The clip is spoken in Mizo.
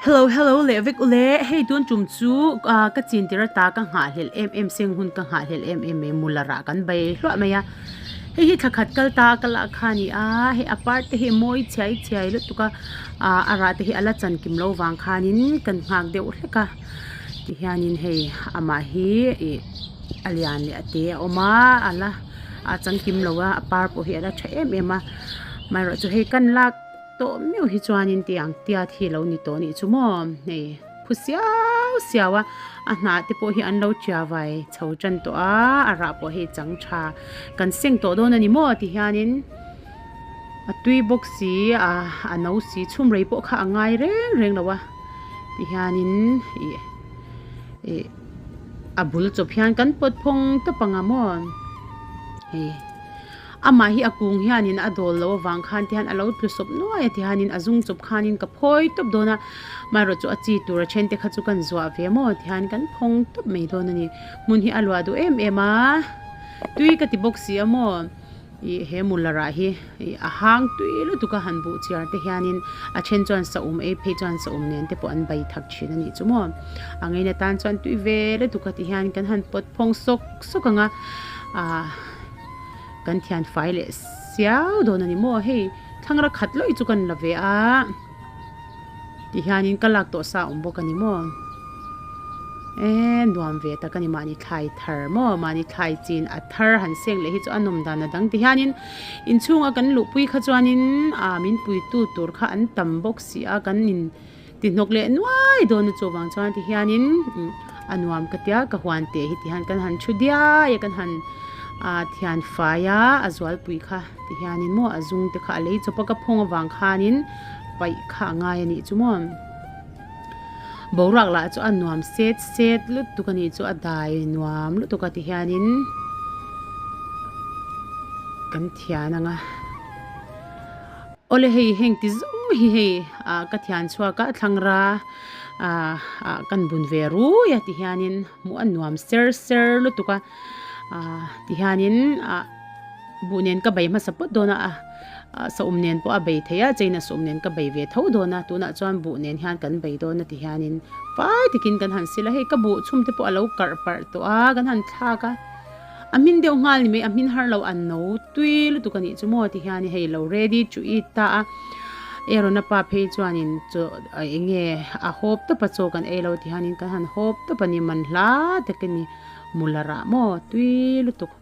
Hello hello leh vek ule hei tun tum chu ah ka chin tir ata ka nghahhlelh em em seng hun ka nghahhlelh em em mai mular ah kan bei hluah mai a hei hi thla khat kal ta ka lah kha a ni a hei a par te hi mawi chhiai chhiai lutuk a ah a rah te hi a la chan kim lo vang khanin kan nghak deuh hlek a tihianin hei amah hi ih a lian leh a te a awm a a la a changkim lo a a par pawh hi a la tha em em a amaherawhchu hei kan lak tawh meuh hi chuanin tiang tiat hi alo ni tawh anih chu maw hei phu siau siau a a hnah te pawh hi an lo tia vai chho tan tawh a a rah pawh hei chang tha kan seng tawh dawn a ni maw ti hianin a tui bawk si a a no si chhum rei pawh kha a ngai reng reng lo a ti hianin ih ih a bul chawp hian kan pawt phawng tawp ang a maw hei. Amah hi a kung hianin a dawl lo avang khan te hian a lo tlu sawp nuai a ti hianin a zung chawp khanin ka phawi tawp dawn a, amaherawh chu a chi tur a then te kha chu kan zuah ve maw ti hian kan phawng tawp mai dawn a ni. Hmun hi a luah duh em em a, tui ka ti bawk si a maw ih he mularah hi ih a hang tui lutuk a han buh chiar te hianin a then chuan saum ei phei chuan saum nen te pawh an bai thak thin a nih chu maw. A ngaina tan chuan tui ve lutuk a ti hian kan han pawt phawng sawk sawk ang a ah. Kan thian fai leh siau dawn a ni maw hei thlangra khat lawih chu kan la ve a ti hianin ka lak tawh sa awm bawk a ni maw e nuam ve tak a ni mahni thlai thar maw mahni thlai chin a thar han seng leh hi chu a nawm dan a dang ti hianin inchhunga kan luhpui kha chuanin ah min puitu tur kha an tam bawk si a kan in ti hnawk leh nuai dawn a chuvang chuan ti hianin a nuam ka tia ka huan teh hi ti hian kan han thu diai a kan han ah thian fai a a zualpui kha ti hianin maw a zung te kha a lei chawp a ka phawng avang khanin paih kha a ngai a nih chu maw boruak lah chu a nuam set set lutuk a nih chu a dai nuam lutuk a ti hianin kan thian ang a. Awle hei heng ti zawng hi hei ah ka thian chhuak a thlangra ah ah kan bun ve rui a ti hianin hmuh a nuam ser ser lutuk a ah ti hianin ah buh nen ka bei hmasa pawt dawn a ah saum nen pawh a bei thei a cheina saum nen ka bei ve tho dawn a tunah chuan buh nen hian kan bei dawn a ti hianin fai takin kan han sil a hei ka buh chhum te pawh a lo karh parh tawh a kan han thlak a. A hmin deuh nghal ni mai, a hmin har lo a no tui lutuk a nih chu maw ti hian hei lo ready to eat ta a. Aaron-a pa phei chuanin chaw eng nge a hawp tawp a chaw kan ei lo ti hianin kan han hawp tawp a ni man hla tak a ni mularah maw tui lutuk.